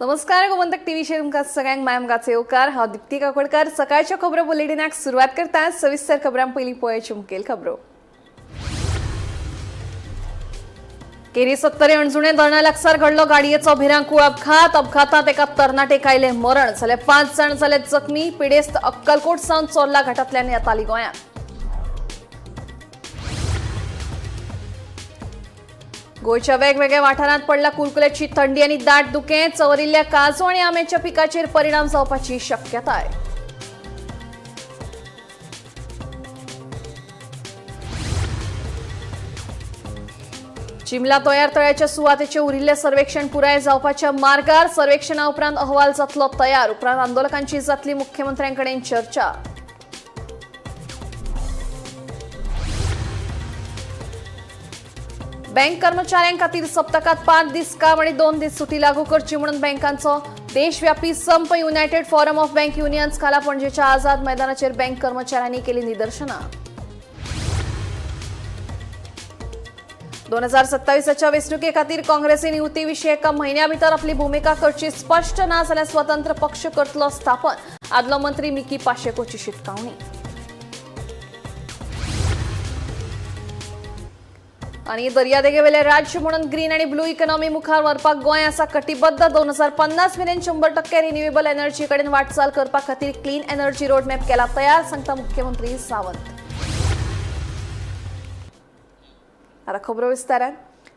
नमस्कार, गोमंतक टीव्हीचेर तुमकां सगळ्यांक मायमगाचो येवकार. हांव दीप्ती काकोडकर. सकाळच्या खबरो बुलेटिनाक सुरवात करता. सविस्तर खबरां पयलीं पळोवच्यो मुखेल खबरो. केरी सत्तरी अणजुणे धरणा लागसार घडलो गाडयेचो भिरांकूळ अपघात. अपघातात एका तरणाटेक आयलें मरण जाल्यार 5 जाण जाले जखमी. पिडेस्त अक्कलकोट सावन चोर्ला घाटांतल्यान येताली गोंयांत. गोंयच्या वेगवेगळ्या वाठारांत पडला कुलकुल्याची थंडी आनी दाट धुकें. चवरिल्ल्या काजू आनी आंब्याच्या पिकाचेर परिणाम जावपाची शक्यताय. चिमला तयार तळ्याच्या सुवातेचे उरिल्लें सर्वेक्षण पुराय जावपाच्या मार्गार. सर्वेक्षणा उपरांत अहवाल जातलो तयार. उपरांत आंदोलकांची जातली मुख्यमंत्र्यांकडेन चर्चा. बँक कर्मचाऱ्यां खातीर सप्तकात 5 दीस काम आणि 2 दीस सुटी लागू करची म्हणून बँकांचो देशव्यापी संप. United forum of bank unions खाला पणजेच्या आझाद मैदानाचेर बँक कर्मचाऱ्यांनी केली निदर्शनां. 2027च्या वेंचणुके खातीर काँग्रेसीन युती विशीं एका म्हयन्या भितर आपली भुमिका करची. स्पश्ट ना जाल्यार स्वतंत्र पक्ष करतलो स्थापन. आदलो मंत्री मिकी पाशेकोची शिटकावणी. आणि दर्यादेगेवेले राज्य म्हणून ग्रीन आणि ब्लू इकॉनॉमी मुखार व्हरपाक गोंय आसा कटिबद्ध. 2050 मेरेन 100% रिन्युएबल एनर्जी कडेन वाटचाल करपा खातीर क्लीन एनर्जी रोडमॅप केला तयार, सांगता मुख्यमंत्री सावंत. आता खबरो विस्तारान.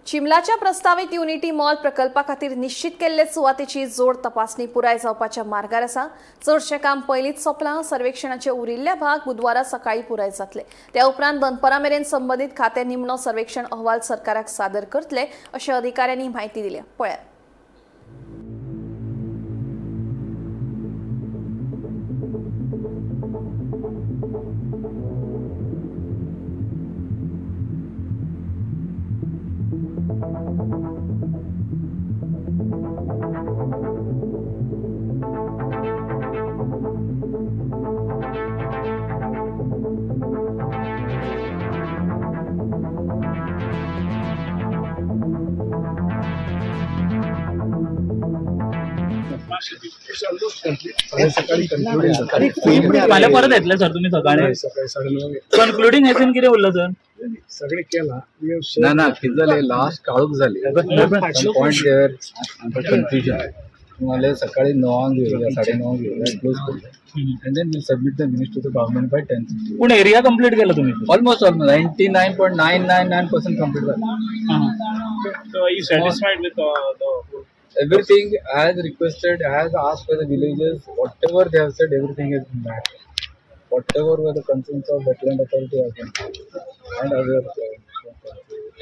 चिमलाच्या प्रस्तावीत युनिटी मॉल प्रकल्पा खातीर निश्चित केल्ले सुवातेची जोड तपासणी पुराय जावपाच्या मार्गार आसा. चडशें काम पयलींच सोंपलां. सर्वेक्षणाचे उरिल्ले भाग बुधवारा सकाळी पुराय जातले. त्या उपरांत दनपरा मेरेन संबंदीत खातें निमणो सर्वेक्षण अहवाल सरकाराक सादर करतले अशें अधिकाऱ्यांनी म्हायती दिल्या. पळयात. सकाळी कंक्लुडिंग जाता. फाल्यां परत येतले सर तुम्ही सकाळी? सकाळी 9:30. कन्क्लुडींग हेतून कितें उरलं सर? सगळे केला. ना ना, कितें जालें, लास्ट काळोख जाली, पॉयंट there confusion. तुम्हाला सकाळी 9 घेऊया, 9:30 घेऊया, क्लोज करूया and then will submit the minutes to the government by 10. पूण एरिया कंप्लीट केला तुम्ही? Almost 99.999% complete झालं. So are you satisfied with the Everything as requested, as asked by the villagers, whatever they have said, everything has been met. Whatever were the concerns of wetland authority has been and other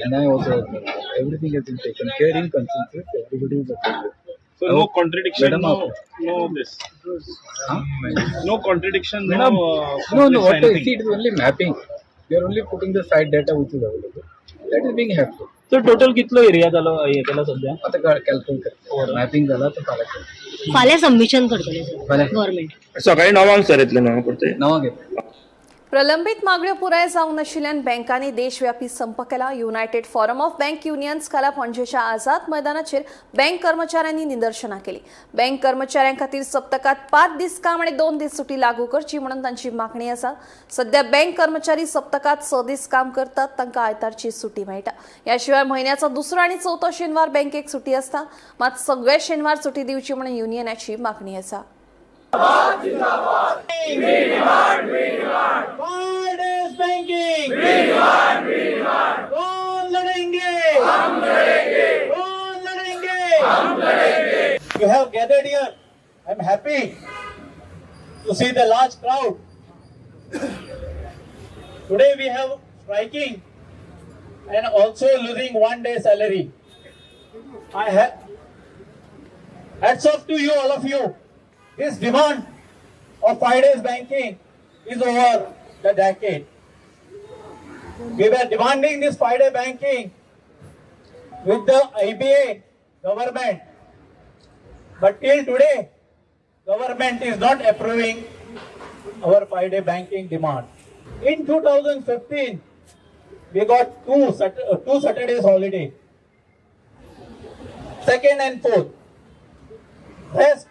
and I also has been, everything has been taken care in consensus. Everybody is agreed. So no contradiction, Madam, no no this, Huh? no contradiction, no Madam, no, no. conflicts, What anything. See, it is only mapping. We are only putting the site data which is available. That is being helpful. So total कितलो area जालो हे केला सध्या? आता calculate कर, mapping झाला तर फाल्यां कर. फाल्यां सबमिशन करतले सर फाल्यां. गव्हर्मेंट. सकाळी 9 सर येतले न्हू परते? 9 घेतले. प्रलंबित मागण्यो पुराय जावंक नाशिल्ल्यान बँकांनी देशव्यापी संप केला. United forum of bank unions खाला पणजेच्या आझाद मैदानाचेर बँक कर्मचाऱ्यांनी निदर्शनां केली. बँक कर्मचाऱ्यां खातीर सप्तकात 5 दीस काम आनी 2 दीस सुटी लागू करची म्हणून तांची मागणी आसा. सध्या बँक कर्मचारी सप्तकात 6 दीस काम करतात. तांकां आयतारची सुटी मेळटा. ह्या शिवाय म्हयन्याचो दुसरो आनी चवथो शेनवार बँकेक सुटी आसता. मात सगळे शेनवार सुटी दिवची म्हणून युनियनाची मागणी आसा. 5 days banking. We demand, we demand. कौन लड़ेंगे? हम लड़ेंगे. कौन लड़ेंगे? हम लड़ेंगे. You have gathered here. I'm happy to see the large crowd. Today we have striking and also losing 1 day salary. I have hats off to you, all of you. This demand of 5 days banking is over the decade. We were demanding this 5-day banking with the IBA government, but till today, government is not approving our 5-day banking demand. In 2015, we got two Saturdays holiday, 2nd and 4th. Rest,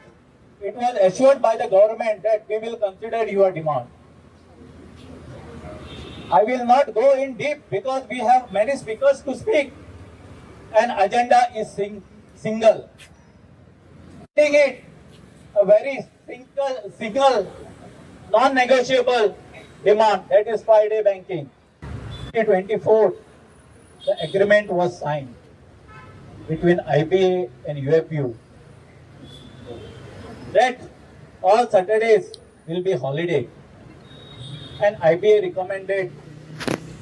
it was assured by the government that we will consider your demand. I will not go in deep because we have many speakers to speak and agenda is single. Think it a very single, non-negotiable demand, that is 5-day banking. 24, the agreement was signed between IBA and UFU that all Saturdays will be holiday, and IBA recommended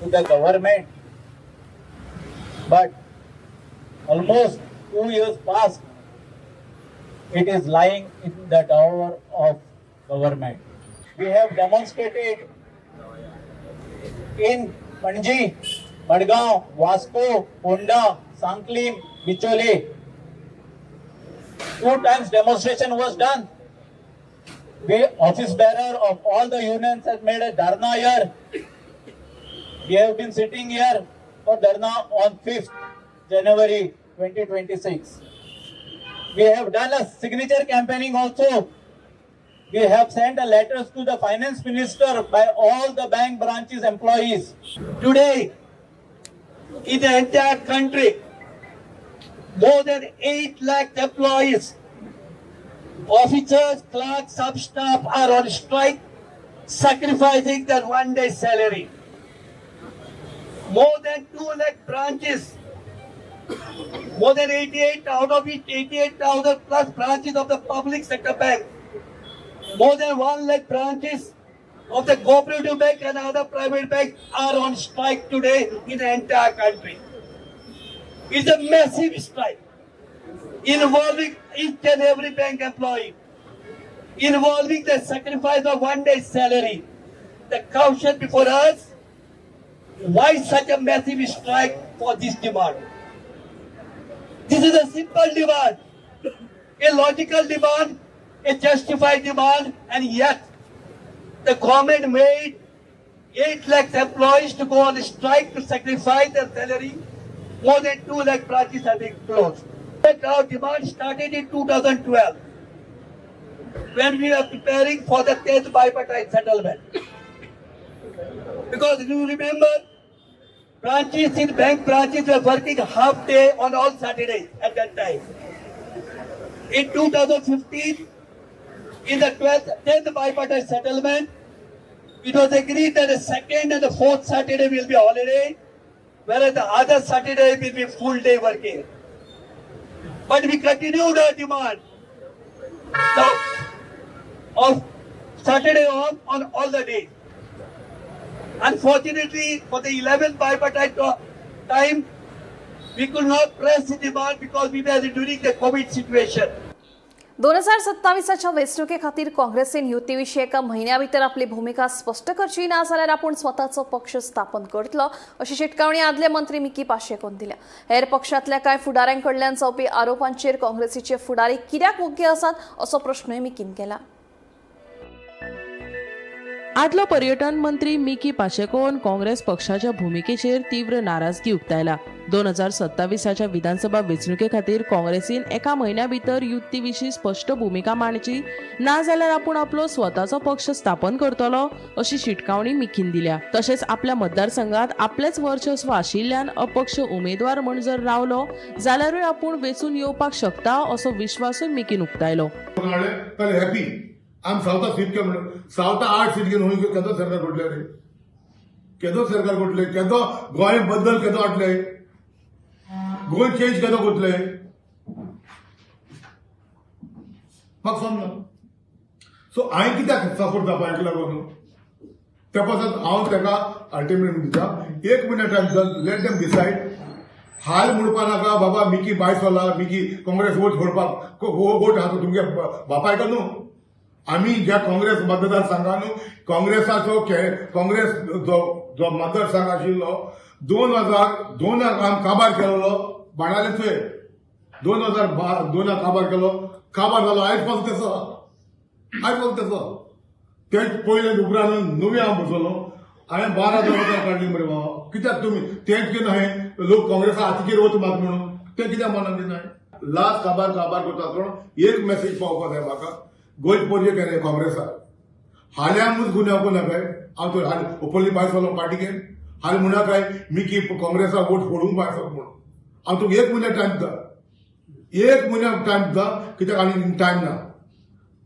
to the government, but almost 2 years passed, it is lying in the drawer of government. We have demonstrated in Panaji, Madgaon, Vasco, Ponda, Sanklim, Bicholi. 2 times demonstration was done. We office bearer of all the unions has made a dharna here. We have been sitting here for dharna on 5th January 2026. We have done a signature campaigning also. We have sent a letters to the finance minister by all the bank branches employees. Today, in the entire country, more than 8 lakh employees, officers, clerks, sub-staff are on strike, sacrificing their one-day salary. More than 2 lakh branches, more than 88 out of it, 88,000 plus branches of the public sector bank, more than 1 lakh branches of the cooperative bank and other private banks are on strike today in the entire country. It's a massive strike involving each and every bank employee, involving the sacrifice of one day's salary. The question before us, why such a massive strike for this demand? This is a simple demand, a logical demand, a justified demand, and yet the government made 8 lakh employees to go on strike to sacrifice their salary. More than 2 lakh branches have been closed. Our demand started in 2012 when we were preparing for the 10th bipartite settlement. Because you remember, branches in bank branches were working half day on all Saturdays at that time. In 2015, in the 10th bipartite settlement, it was agreed that the second and the fourth Saturday will be holiday, whereas the other Saturday will be full day working. But we continued our demand of Saturday off on all the days. Unfortunately, for the 11th bipartite time, we could not press the demand because we were during the COVID situation. 2027च्या वेंचणुके खातीर काँग्रेसीन युती विशीं एका म्हयन्या भितर आपली भुमिका स्पश्ट करची ना जाल्यार आपूण स्वताचो पक्ष स्थापन करतलो अशी शिटकावणी आदले मंत्री मिकी पाशेकोन दिल्या. हेर पक्षांतल्या कांय फुडाऱ्यां कडल्यान जावपी आरोपांचेर काँग्रेसीचे फुडारी कित्याक वोग्गी आसात असो प्रश्नूय मिकीन केला. आदलो पर्यटन मंत्री मिकी पाचेकोन काँग्रेस पक्षाच्या भुमिकेचेर तीव्र नाराजगी उक्तायला. 2027च्या विधानसभा वेंचणुके खातीर काँग्रेसीन एका म्हयन्या भितर युती विशीं स्पश्ट भुमिका मांडची ना जाल्यार आपूण आपलो स्वताचो पक्ष स्थापन करतलो अशी शिटकावणी मिकीन दिल्या. तशेंच आपल्या मतदारसंघात आपलेच वर्चस्व आशिल्ल्यान अपक्ष उमेदवार म्हूण जर रावलो जाल्यारूय आपूण वेंचून येवपाक शकता असो विश्वासूय मिकीन उक्तायलो. आम सावता सीट के म्हणून सावता 8 सीट घेऊन होई केदो सरकार घडले रे, केदो सरकार घडले, केदो गोंय बद्दल केदो हाडले, गोंय चेंज केदो करतले म्हाका समजना. सो हांवें कित्याक सपोर्ट जावपा हेका लागून त्या पासत हांव ताका अल्टिमेटम दिता, 1 म्हयन्या टायम let them decide. हाल म्हणपा नाका बाबा मिकी बायस जाला, मिकी काँग्रेस वोट फोडपाक वोट आहा तुमगे बापायका न्हू. आमी ज्या काँग्रेस मतदारसंघान काँग्रेसाचो काँग्रेस जो जो मतदारसंघ आशिल्लो 2002 आम काबार केलेलो बाणालेचो 2002 काबार केलो, काबार जालो आयज पासून तेसो, आयज पासून तेसो ते पयले उपरांत नवी हांव बसलो, हांवें 12,000 मतां काडली मरे बाबा. कित्याक तुमी तें कितें न्हय लोक काँग्रेसा हातीचेर वच मात म्हणून तें कित्याक मनान न्हय. लास्ट काबार काबार करता आसतना एक मॅसेज पावपाक जाय म्हाका. गोंयच पणजे केलें काँग्रेसाक हाल्यामूच गुन्यांव नाकाय. हांव तर हाल ओपनली भायर सरलो पार्टीकेन हाल म्हणा काय मी की काँग्रेसाक वोट फोडूंक भायर सरलो म्हणून. हांव तुका एक म्हयन्या टायम दिता, एक म्हयन्या टायम दिता, कित्याक आनी टायम ना.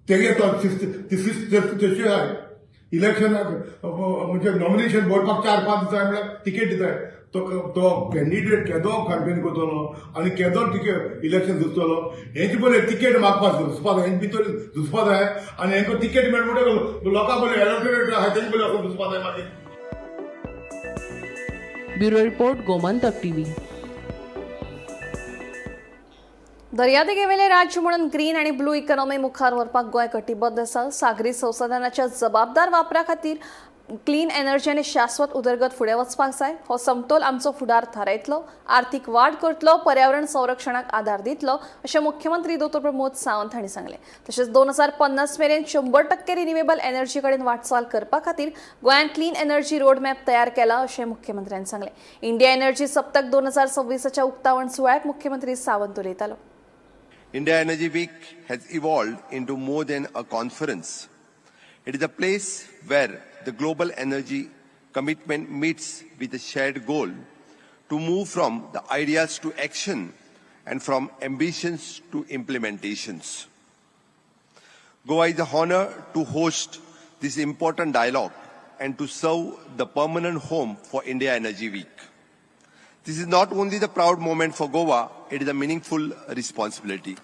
तेगे तो तशी आहाय इलेक्शनाक म्हणजे नॉमिनेशन भरपाक 4-5 दिसाय म्हळ्यार तिकेट दिताय. तो तो कॅन्डिडेट केदो कॅम्पेन करतलो आनी केदो तिकेट इलेक्शन झुजतलो हेंचे पयलें तिकेट मागपाक झुजपा जाय, हेंचे भितर झुजपा जाय आनी हेंकां तिकेट मेळ म्हणटकीर लोकां पयलें एलेक्टोरेट आहा तेंचे पयलें वचून झुजपा जाय मागीर. Bureau report, Gomantak TV. दर्यादेगेवेले राज्य म्हणून ग्रीन आनी ब्लू इकॉनॉमी मुखार व्हरपाक गोंय कटिबद्ध आसा. सागरी संसाधनाच्या जबाबदार वापरा खातीर क्लीन एनर्जी आनी शाश्वत उदरगत फुडें वचपाक जाय. हो समतोल आमचो फुडार थारायतलो, आर्थीक वाड करतलो, पर्यावरण संरक्षणाक आदार दितलो अशें मुख्यमंत्री दोतोर प्रमोद सावंत हांणी सांगलें. तशेंच 2050 मेरेन 100% रिन्युएबल एनर्जी कडेन वाटचाल करपा खातीर गोंयान क्लीन एनर्जी रोड मॅप तयार केला अशें मुख्यमंत्र्यान सांगलें. इंडिया एनर्जी सप्तक 2026 उक्तावण सुवाळ्याक मुख्यमंत्री सावंत उलयतालो. India Energy Week has evolved into more than a conference. It is a place where the global energy commitment meets with a shared goal to move from the ideas to action and from ambitions to implementations. Goa is an honor to host this important dialogue and to serve the permanent home for India Energy Week. This is not only the proud moment for Goa, it is a meaningful responsibility.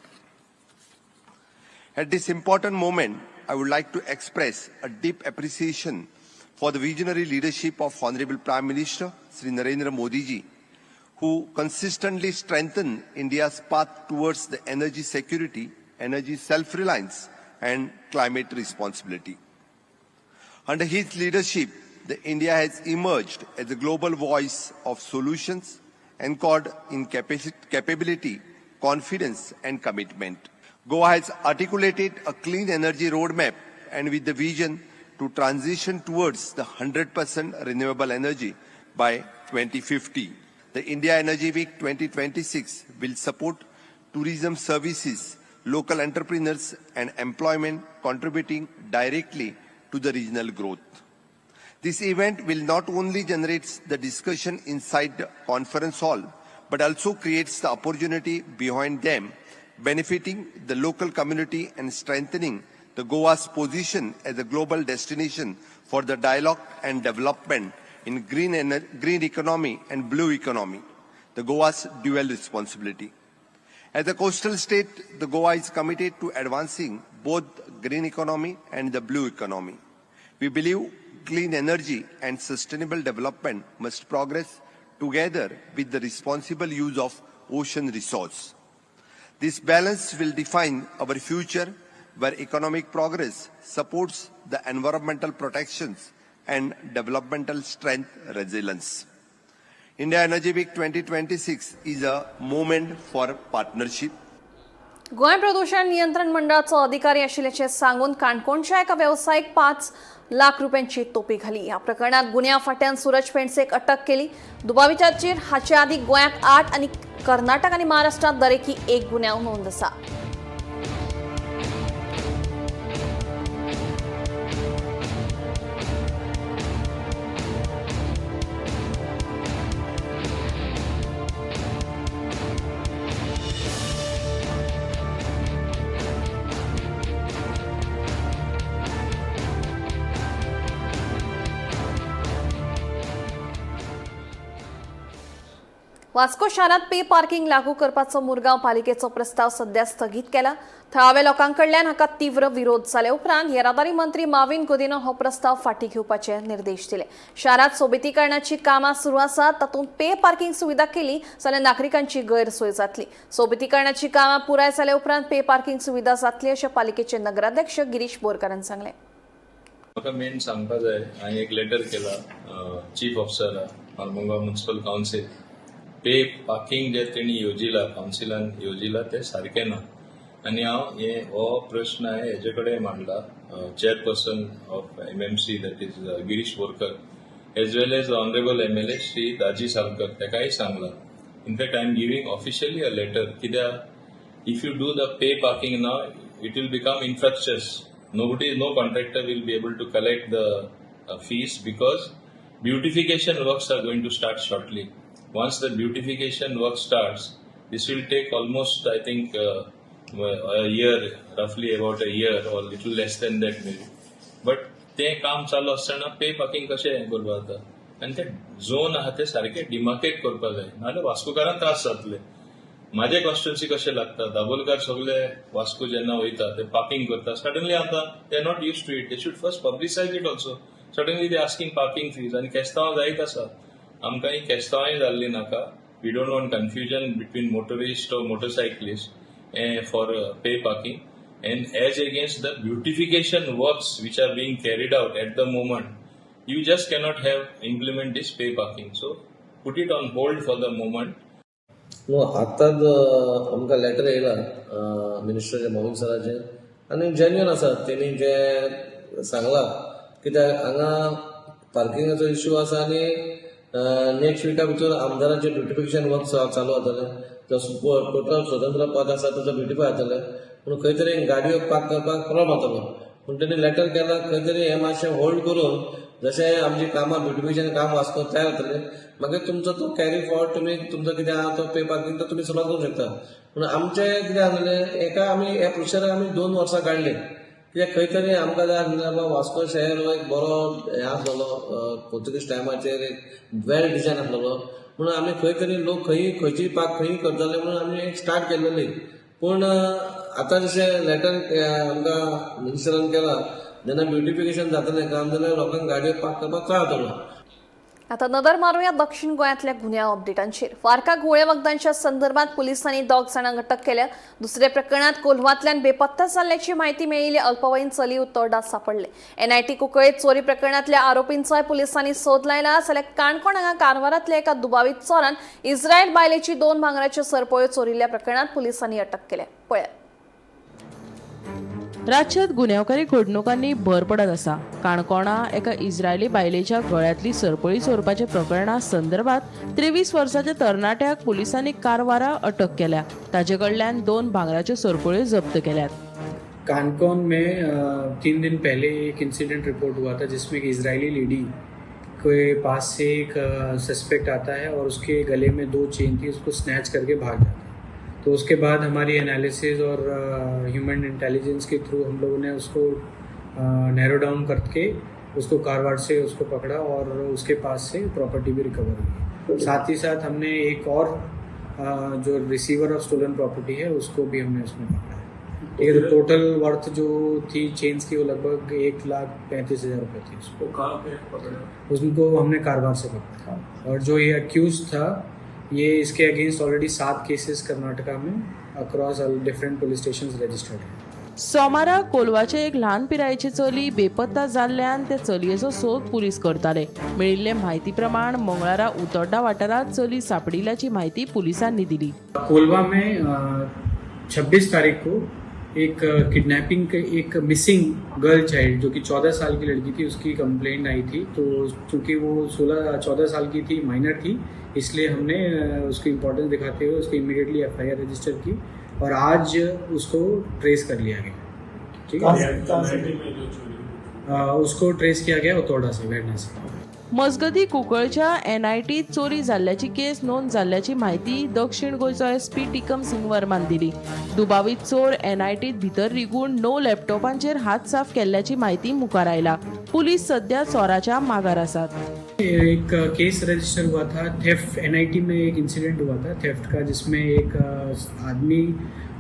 At this important moment, I would like to express a deep appreciation for the visionary leadership of Honorable Prime Minister Shri Narendra Modi ji, who consistently strengthened India's path towards the energy security, energy self-reliance, and climate responsibility. Under his leadership, the India has emerged as a global voice of solutions anchored in capability, confidence, and commitment. Goa has articulated a clean energy roadmap and with the vision to transition towards the 100% renewable energy by 2050. The India Energy Week 2026 will support tourism services, local entrepreneurs, and employment, contributing directly to the regional growth. This event will not only generate the discussion inside the conference hall, but also creates the opportunity behind them, benefiting the local community and strengthening the Goa's position as a global destination for the dialogue and development in green economy and blue economy, the Goa's dual responsibility. As a coastal state, the Goa is committed to advancing both green economy and the blue economy. We believe clean energy and sustainable development must progress together with the responsible use of ocean resource. This balance will define our future, where economic progress supports the environmental protections and developmental strength resilience. India Energy Week 2026 is a moment for partnership. Goa प्रदूषण नियंत्रण मंडळाचो अधिकारी आशिल्ल्याचें सांगून काणकोणच्या एका वेवसायिक 5 लाख रुपयांची तोपी घाली. ह्या प्रकरणात गुन्यांव फांट्यान सूरज पेंडसेक अटक केली. दुबाविताचेर हाचे आदीं गोंयांत 8 आनी कर्नाटक आनी महाराष्ट्रांत दरेकी 1 गुन्यांव नोंद आसा. वास्को शारांत पे पार्किंग लागू करपाचो मुरगांव पालिकेचो प्रस्ताव सध्या स्थगीत केला. थळाव्या लोकांकडल्यान हाका तीव्र विरोध जाले उपरांत येरादारी मंत्री माविन गुदिन्हो हो प्रस्ताव फाटीं घेवपाचे निर्देश दिले. शारांत सोबितीकरणाची कामां सुरू आसात, तातूंत पे पार्किंग सुविधा केली जाल्यार नागरिकांची गैरसोय जातली. सोबितीकरणाची कामां पुराय जाले उपरांत पे पार्किंग सुविधा जातली अशें पालिकेचे नगराध्यक्ष गिरीश बोरकारान सांगलें. म्हाका मेन सांगपा जाय, हांवें एक लेटर केला चीफ ऑफिसरा Marmugao municipal council. Pay parking जे तेणी येवजिला कावन्सिलान येवजिला ते सारकें ना आनी हांव हे हो प्रश्न हांवें हेजे कडेन मांडला chairperson of MMC that is Girish Borkar as well as honourable MLA Shri Daji Salkar तेकाय सांगला. In fact I am giving officially a letter कित्याक If you do the pay parking now, it will become infructuous. Nobody, no contractor will be able to collect the fees because beautification works are going to start shortly. Once the beautification work starts, this will take almost, I think, a year, roughly about a year or little less than that maybe. But ते काम चालू आसतना pay parking कशें हें करपाक जाता आनी ते झोन आहा ते सारके डिमार्केट करपाक जाय, नाजाल्यार वास्कोकारांक त्रास जातले. म्हाजे कॉन्स्टिट्युन्सी कशें लागता, दाबोलकार सगळे वास्को जेन्ना वयता ते पार्किंग करता. सडनली आतां they are not used to it. They should first publicise it also. Suddenly they asking parking fees आनी केस्तांवां जायत आसा. आमकां ही केस्तांवांय जाल्ली नाका. We don't want confusion between motorist or motorcyclist for pay parking. And as against the beautification works which are being carried out at the moment, you just cannot have implement this pay parking. So put it on hold for the moment. न्हू आतांच आमकां letter येयला मिनिस्टराचे मोमीन सराचे आनी genuine आसा. तेणी जें सांगलां कित्याक हांगा पार्किंगाचो इश्यू आसा आनी नेक्स्ट विका भितर आमदाराचें ब्युटिफिकेशन वर्क चालू जातलें. जो टोटल स्वतंत्र पद आसा ताचो ब्युटिफाय जातलें, पूण खंय तरी गाडयो पार्क करपाक प्रॉब्लम जातलो. पूण तेणी लॅटर केला खंय तरी हें मातशें होल्ड करून जशें आमची कामां ब्युटिफिकेशन काम वास्को तयार जातलें मागीर तुमचो तो कॅरी फॉरवर्ड तुमी तुमचो कितें आहा तो पे पार्किंग तो तुमी सुरवात करूंक शकता. पूण आमचें कितें आसलें एका आमी ह्या प्रोसिजराक आमी 2 वर्सां काडलीं कित्याक खंय तरी आमकां जाय आसलें बाबा वास्को शहर हो एक बरो हें आसलेलो पोर्तुगीज टायमाचेर एक वेल डिजायन आसलेलो. म्हणून आमी खंय तरी लोक खंय खंयची पार्क खंय करताले म्हणून आमी एक स्टार्ट केल्लेली. पूण आतां जशें लॅटर आमकां मिनिस्टरान केला जेन्ना ब्युटिफिकेशन जातलें काम जाल्यार लोकांक गाडयो पार्क करपाक त्रास जातलो. आता नदर मारूया दक्षिण गोंयांतल्या गुन्यांव अपडेटांचेर. वार्का घुंवळे वखदांच्या संदर्भात पुलिसांनी 2 जाणांक अटक केल्या. दुसऱ्या प्रकरणात कोल्हांतल्यान बेपत्ता जाल्ल्याची माहिती मेळिल्ली अल्पवयीन चली उत्तोर्डा सापडले. एनआयटी कुंकळे चोरी प्रकरणातल्या आरोपींचोय पुलिसांनी सोद लायला. जाल्यार काणकोण हांगा कारवारांतल्या एका दुबावीत चोरान इस्रायल बायलेची 2 भांगराच्यो सरपळ्यो चोरिल्ल्या प्रकरणात पुलिसांनी अटक केल्या. पळयात. राज्यात गुन्यांवकारी घडणुकांनी भर पडत आसा. काणकोणा एका इस्रायली बायलेच्या गळ्यांतली सरपळी चोरपाच्या प्रकरणा संदर्भात 23 वर्साच्या तरणाट्याक पुलिसांनी कारवारा अटक केल्या. ताचे कडल्यान 2 भांगराच्यो सरपळ्यो जप्त केल्यात. काणकोण में 3 दिन पहले एक इंसिडेंट रिपोर्ट हुआ था जिसमें एक इजरायली लेडी के पास से एक सस्पेक्ट आता है और उसके गले में 2 चेन थी, उसको स्नैच करके भाग जाता है. तो उसके बाद हमारी एनालिसिस और ह्यूमन इंटेलिजेंस के थ्रू हम लोगों ने उसको नैरो डाउन करके उसको कारवार से उसको पकड़ा और उसके पास से प्रॉपर्टी भी रिकवर हुई. साथ ही साथ हमने एक और जो रिसीवर ऑफ स्टोलन प्रॉपर्टी है उसको भी हमने उसमें पकड़ा है. ठीक है, तो टोटल वर्थ जो थी चेन्स की वो लगभग 1,35,000 रुपये थी. उसको कहाँ पे पकड़ा? उसको हमने कारवार से पकड़ा. और जो ये अक्यूज था ये इसके अगेंस्ट ऑलरेडी 7 केसेस कर्नाटका में across different police station registered है. सोमारा कोलवाचे एक ल्हान पिरायेची चली बेपत्ता जाल्ल्यान ते चलयेचो सोद पुलीस करताले. मेळिल्ले म्हायती प्रमाण मंगळारा उतोड्डा वाठारांत चली सापडिल्ल्याची म्हायती पुलिसांनी दिली. कोलवा में 26 तारीख को एक किडनैपिंग के एक मिसिंग गर्ल चाइल्ड जो कि 14 साल की लड़की थी उसकी कंप्लेंट आई थी. तो चूँकि वो 16-14 साल की थी, माइनर थी, इसलिए हमने उसकी इम्पोर्टेंस दिखाते हुए उसकी इमीडिएटली एफआईआर रजिस्टर की और आज उसको ट्रेस कर लिया गया. ठीक है, उसको ट्रेस किया गया उतोड़ा से, वेरना से. मजगती कुंकळच्या एनआयटीत चोरी जाल्ल्याची केस नोंद जाल्ल्याची म्हायती दक्षिण गोंयचो एसपी टिकम सिंग वर्मान दिली. दुबावीत चोर एनआयटीत भितर रिगून 9 लॅपटॉपांचेर हात साफ केल्ल्याची म्हायती मुखार आयला. पुलीस सध्या चोराच्या मागार आसात. एक केस रजिस्टर हुआ था थेफ्ट, एनआईटी में एक इंसिडेंट हुआ था थेफ्ट का, जिसमें एक आदमी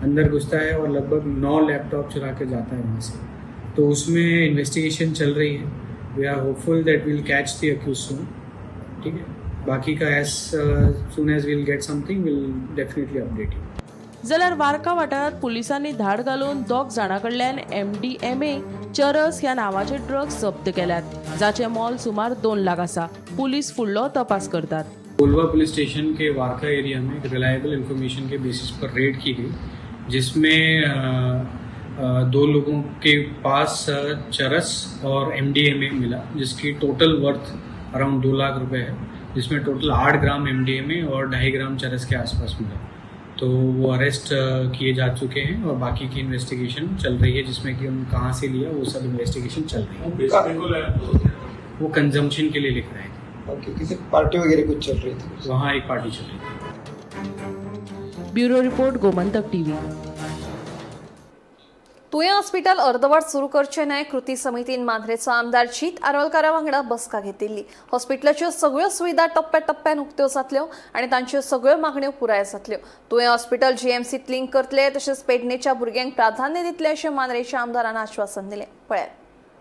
अंदर घुसता है और लगभग 9 लैपटॉप चुरा के जाता है वहाँ से. तो उसमें इन्वेस्टिगेशन चल रही है. We are hopeful that we'll catch the accused soon. ठीक है, बाकी का as soon as we'll get something we'll definitely update you. जाल्यार वार्का वाठारांत पुलिसांनी धाड घालून 2 जाणां कडल्यान एमडीएमए चरस ह्या नांवाचे ड्रग्स जप्त केल्यात, जाचें मोल सुमार 2 लाख आसा. पुलीस फुडलो तपास करतात. कोलवा पुलिस स्टेशन के वारका एरिया में एक रिलायबल इंफॉर्मेशन के बेसिस पर रेड की गई, जिसमें 2 लोगों के पास चरस और एमडीएमए मिला, जिसकी टोटल वर्थ अराउंड 2 लाख रुपए है, जिसमें टोटल 8 ग्राम एमडीएमए और 2.5 ग्राम चरस के आसपास मिला. तो वो अरेस्ट किए जा चुके हैं और बाकी की इन्वेस्टिगेशन चल रही है, जिसमें कि उन कहाँ से लिया वो सब इन्वेस्टिगेशन चल रही है। वो कंजम्पशन के लिए लिख रहे थे। ओके, किसी पार्टी वगैरह कुछ चल रही थी? वहाँ एक पार्टी चल रही थी। Bureau report, Gomantak TV. Tuem hospital अर्दवाट सुरू करचे न्हय कृती समितीन मांद्रेचो आमदार जीत आरोलकारा वांगडा बसका घेतिल्ली। हॉस्पिटलाच्यो सगळ्यो सुविधा टप्प्याटप्प्यान उक्त्यो जातल्यो आनी तांच्यो सगळ्यो मागण्यो पुराय जातल्यो। तुयें हॉस्पिटल जीएमसीत लिंक करतले तशेंच पेडणेच्या भुरग्यांक प्राधान्य दितले अशें मांद्रेच्या आमदारान आश्वासन दिलें। पळयात।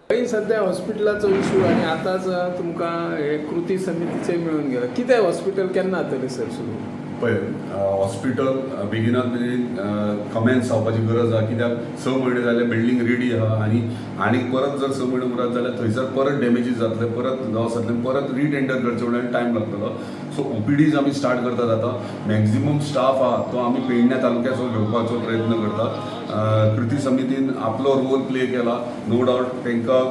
थंय सद्या हॉस्पिटलाचो इशू आनी आतांच तुमकां हे कृती समितीचे मेळून गेला। कितें हॉस्पिटल केन्ना जातलें सर सुरू? पळय, हॉस्पिटल बेगिनात बेगीन कमेन्स जावपाची गरज आहा, कित्याक 6 म्हयने जाले बिल्डींग रेडी आहा आनी आनीक परत जर 6 म्हयने उरत जाल्यार थंयसर परत डॅमेजीस जातले, परत लॉस जातले, परत रिटेंडर करचें म्हणल्यार टायम लागतलो। सो ओपीडीज आमी स्टार्ट करतात आतां। मॅक्झिमम स्टाफ आहा तो आमी पेडण्या तालुक्याचो घेवपाचो प्रयत्न करतात। कृती समितीन आपलो रोल प्ले केला, नो डावट तांकां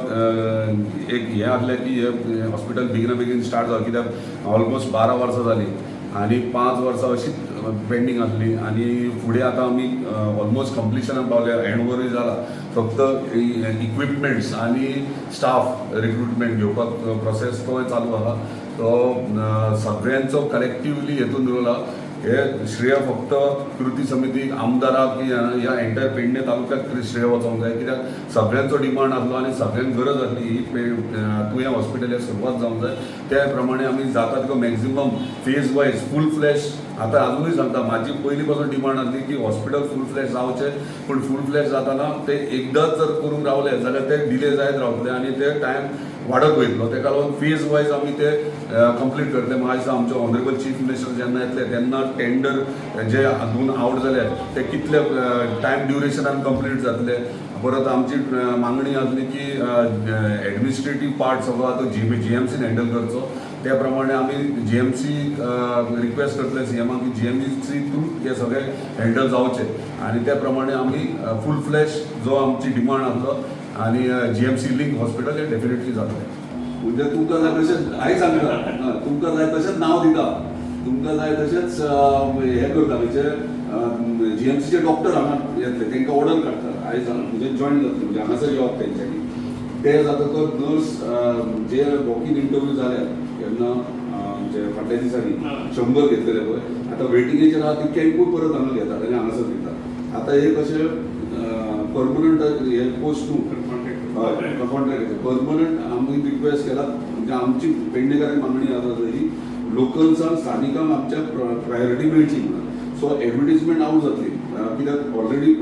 एक हें आहलें की हें हॉस्पिटल बेगिना बेगीन स्टार्ट जावं, कित्याक ऑलमोस्ट 12 वर्सां जालीं आनी 5 वर्सां अशीच पेंडींग आसली आनी फुडें आतां आमी ऑलमोस्ट कंप्लिशनाक पावल्या, हँड ओवरूय जाला। फक्त इक्विपमेंट्स आनी स्टाफ रिक्रुटमेंट घेवपाक प्रोसेस तो चालू आहा। तो सगळ्यांचो कलेक्टिवली हेतून रोल आहा। हे श्रेय फक्त कृती समितीक, आमदाराक ह्या एंटायर पेडणे तालुक्याक श्रेय वचोंक जाय, कित्याक सगळ्यांचो डिमांड आसलो आनी सगळ्यांक गरज आसली ही तुयें हॉस्पिटल सुरवात जावंक जाय। त्या प्रमाणे आमी जाता तितको maximum phase wise full flash. आतां आजुनूय सांगता, म्हाजी पयलीं पासून डिमांड आसली की हॉस्पिटल फूल फ्लॅश जावचें, पूण फूल फ्लॅश जाताना ते एकदांच जर करूंक रावले जाल्यार ते डिले जायत रावतले आनी ते टायम वाडत वयतलो। तेका लागून फेज वायज आमी ते कंप्लीट करतले। म्हाका दिसता आमचे ऑनरेबल चीफ मिनिस्टर जेन्ना येतले तेन्ना टेंडर जे दोन आवट जाले ते कितले टायम ड्युरेशनान कंप्लीट जातले। परत आमची मागणी आसली की एडमिनिस्ट्रेटीव पार्ट सगळो आतां जीएमसीन हँडल करचो, त्या प्रमाणे आमी जीएमसी रिक्वेस्ट करतले सीएमाक की जीएमसी थ्रू हे सगळे हँडल जावचे आनी त्या प्रमाणे आमी फूल फ्लॅश जो आमची डिमांड आसलो आनी जीएमसी लिंक हॉस्पिटल हे डेफिनेटली जातलें। म्हणजे तुमकां जाय तशेंच हांवें सांगता, तुमकां जाय तशेंच नांव दिता, तुमकां जाय तशेंच हें करता। म्हणजे जीएमसीचे डॉक्टर हांगा येतले, तांकां ऑर्डर काडटा आयज म्हणजे जॉयन जातले, म्हणजे हांगासर येवप तेंच्यांनी ते जातकच nurse J walk in interview जाल्या तेन्ना जे फाटल्या दिसांनी 100 घेतलेले पळय, आतां वेटिंगेचेर आहा तितक्यांकूय परत हांगा घेतात आनी हांगासर दितात। आतां हे कशें परमनंट हे पोस्ट न्हू, हय कॉन्ट्रॅक्ट परमनंट आमी रिक्वेस्ट केला। म्हणजे आमची पेडणेकारांची मागणी आसा ही लोकल्सांक, स्थानिकांक आमच्या प्रायोरिटी मेळची म्हणून। सो एडवर्टीजमेंट आवट जातली, कित्याक ऑलरेडी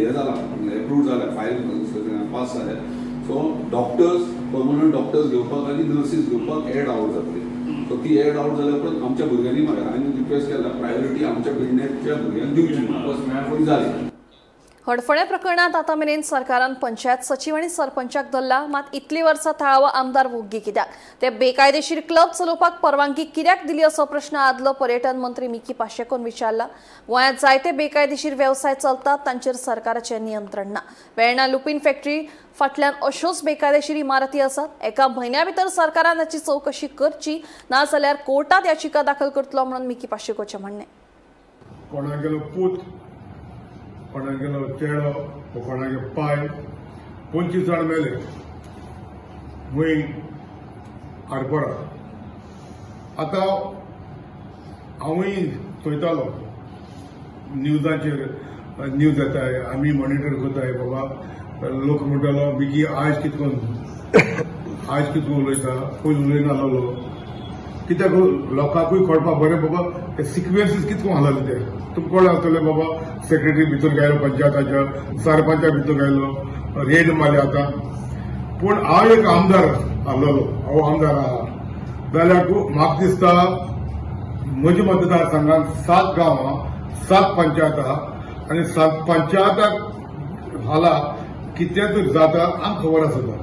हें जालां, एप्रूव जाल्या, फायल पास जाल्या। सो डॉक्टर्स परमनंट डॉक्टर्स घेवपाक आनी नर्सीस घेवपाक एड आवट जातली। सो ती एड आवट जाल्या उपरांत आमच्या भुरग्यांनी हांवें रिक्वेस्ट केला प्रायोरिटी आमच्या पेडण्याच्या भुरग्यांक दिवची म्हणून जाली। हडफडें प्रकरणात आतां मेरेन सरकारान पंचायत सचीव आनी सरपंचाक धरला, मात इतली वर्सां थळावो आमदार वोग्गी कित्याक? ते बेकायदेशीर क्लब चलोवपाक परवानगी कित्याक दिली असो प्रश्न आदलो पर्यटन मंत्री मिकी पाशेकोन विचारला। गोंयांत जायते बेकायदेशीर वेवसाय चलतात, तांचेर सरकाराचें नियंत्रण ना। वेर्णा लुपीन फॅक्टरी फाटल्यान अश्योच बेकायदेशीर इमारती आसात। एका म्हयन्या भितर सरकारान ताची चवकशी करची, नाजाल्यार कोर्टात याचिका दाखल करतलो म्हणून मिकी पाशेकोचें म्हणणें। कोणागेलो पूत, कोणागेलो चेडो, कोणागे पाय, 25 जाण मेले मुंय आरपोरा। आतां हांवूय चोयतालो न्यूजाचेर, न्यूज येताय, आमी मॉनिटर करताय बाबा। लोक म्हणटालो मिकी आयज कितको आयज कितको उलयता, पयलीं उलयनासलो कित्याक लोकांकूय कळपाक बरें बाबा ते सिक्वेन्सीस कितको हालले ते तुमकां कळ्ळें आसतलें बाबा। सेक्रेटरी भितर गायलो, पंचायताच्या सरपंचा भितर गायलो, रेड मारले आतां। पूण हांव एक आमदार आहलोलो, हांव आमदार आहा जाल्यार म्हाका दिसता म्हज्या मतदारसंघात 7 गांव आहा, 7 पंचायत आहा आनी 7 पंचायताक हाला कितें तरी जाता आमकां खबर आसता।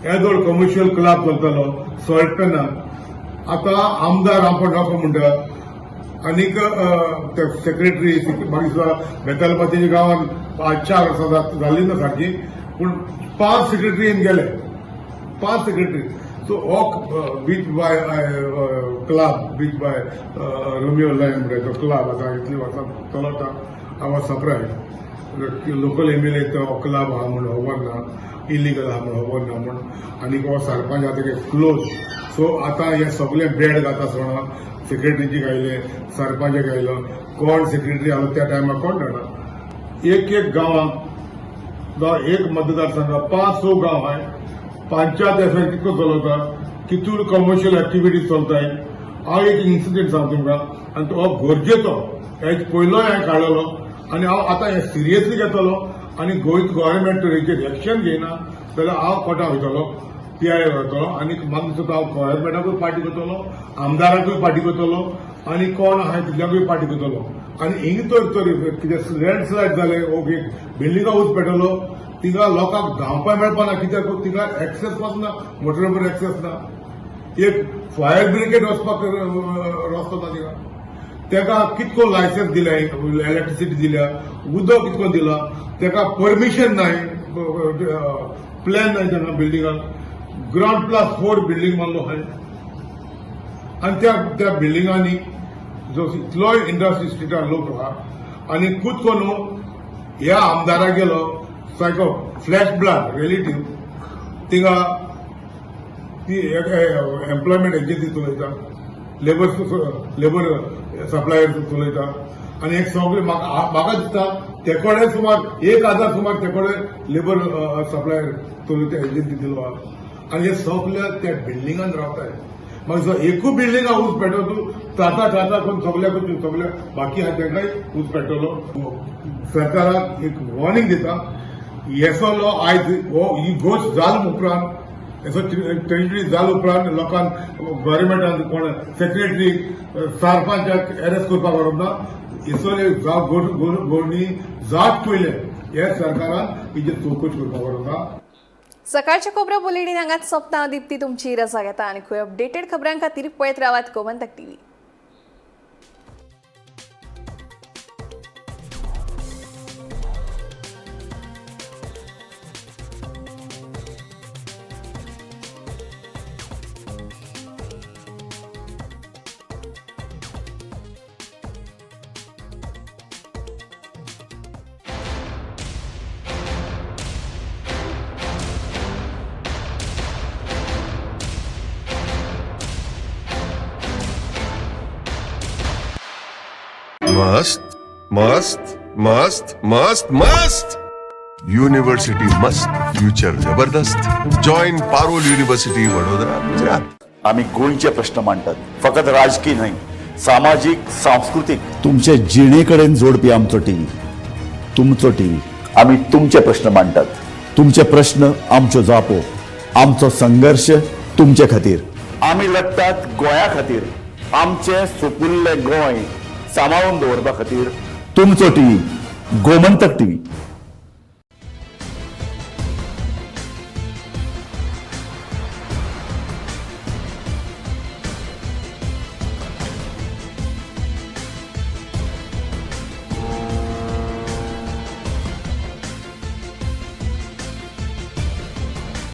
येदोळ कमर्शियल क्लब चलतालो सॉल्ट पेनान, आतां आमदार आमकां नको म्हणटा आनीक सेक्रेटरी मागीर सुद्दां बेतालबातीच्या गांवांत 5-4 वर्सां जाली ना सारकी, पूण 5 सेक्रेटरी येवन गेले, 5 सेक्रेटरी। सो हो beach by club, beach by Romeo line म्हणटा तो क्लब आतां इतलीं वर्सां चलता. I was surprise local MLA तो क्लब आहा म्हूण खबर ना, इलिगल आहा म्हूण खबर ना म्हूण. आनी हो सरपंच आतां क्लोज. सो आतां हे सगळे बेड घाता आसतना सेक्रेटरीची घायले, सरपंचाक घायलो, कोण सेक्रेटरी आलो त्या टायमार कोण जाणा. एक एक गांवांत जावं एक मतदारसंघात 5-6 गांव आहाय, पंचायत एफेक्ट कितको चलता, कितून कमर्शियल एक्टिविटीज चलताय. हांव एक इन्सिडंट सांगता तुमकां आनी तो गरजेचो हेच पयलोय हांवें काडलेलो आनी हांव आतां हें सिरियसली घेतलो आनी गोंय गव्हर्मेंट हेचेर एक्शन घेयना जाल्यार हांव कोर्टाक वयतलो, पीआय वतलो आनी म्हाका दिसता हांव गव्हर्मेंटाकूय पार्टी करतलो, आमदाराकूय पार्टी करतलो आनी कोण आहाय तितल्यांकूय पार्टी करतलो. आनी हिंग तर कितें लँडस्लायड जालें, ओके बिल्डिंगा ऊस पेटलो, तिंगा लोकांक धांवपाक मेळपा ना, कित्याक तिंगा एक्सेस पासून ना, मोटरेबर एक्सेस ना, एक फायर ब्रिगेड वचपाक रस्तो ना तिंगा. तेका कितको लायसन्स दिल्या, इलेक्ट्रिसिटी दिल्या, उदक कितको दिला, तेका परमिशन नाय, प्लॅन नाय तेका बिल्डिंगाक. ग्रावंड प्लस 4 बिल्डींग मारलो आहाय आनी त्या त्या बिल्डिंगांनी जो इतलोय इंडस्ट्री स्ट्रिटार लोक आहा आनी खूद कोण ह्या आमदारा गेलो सारको फ्लॅश ब्लड रिलेटीव तिंगा ती एम्प्लॉयमेंट एजन्सी चलयता, लेबर सप्लायर चलयता आनी एक सगळे म्हाका दिसता ते कडेन सुमार 1000 सुमार ते कडेन लेबर सप्लायर चलयता एजन्सी दिलो आहा आनी हे सगळे त्या बिल्डिंगान रावताय. मागीर एकूय बिल्डिंगा ऊस पेटो तूं टाटा टाटा करून सगल्याक सगल्या बाकी आहा तेंकांय ऊस पेट्टलो. सरकाराक एक वॉर्निंग दिता, येसो आयज हो ही गोश्ट जाल उपरांत, येसो ट्रेजिडी जाल उपरांत लोकांक गव्हर्मेंटान कोण सेक्रेटरी सरपंचाक अरेस्ट करपाक व्हरप ना. येसो गोरणी जात पयलें हे सरकारान हिची चवकशी करपाक व्हरप ना. सकाळच्या खबरो बुलेटीन हांगाच सोंपता. दीप्ती तुमची रजा घेता आनी खंय अपडेटेड खबरां खातीर पळयत रावात गोमंतक टीव्ही. मस्त मस्त मस्त मस्त मस्त युनिव्हर्सिटी मस्त, फ्युचर जबरदस्त. Join Parul university, Vadodara, Gujarat. आमी गोंयचे प्रश्न मांडटात, फकत राजकीय न्हय, सामाजीक, सांस्कृतीक, तुमचे जिणे कडेन जोडपी आमचो टीव्ही, तुमचो टीव्ही. आमी तुमचे प्रश्न मांडटात, तुमचे प्रश्न आमच्यो जापो, आमचो संघर्श तुमचे खातीर. आमी लढटात गोंया खातीर, आमचे सुपुल्ले गोंय सांबाळून दवरपा खातीर. तुमचो टीव्ही, गोमंतक टीव्ही.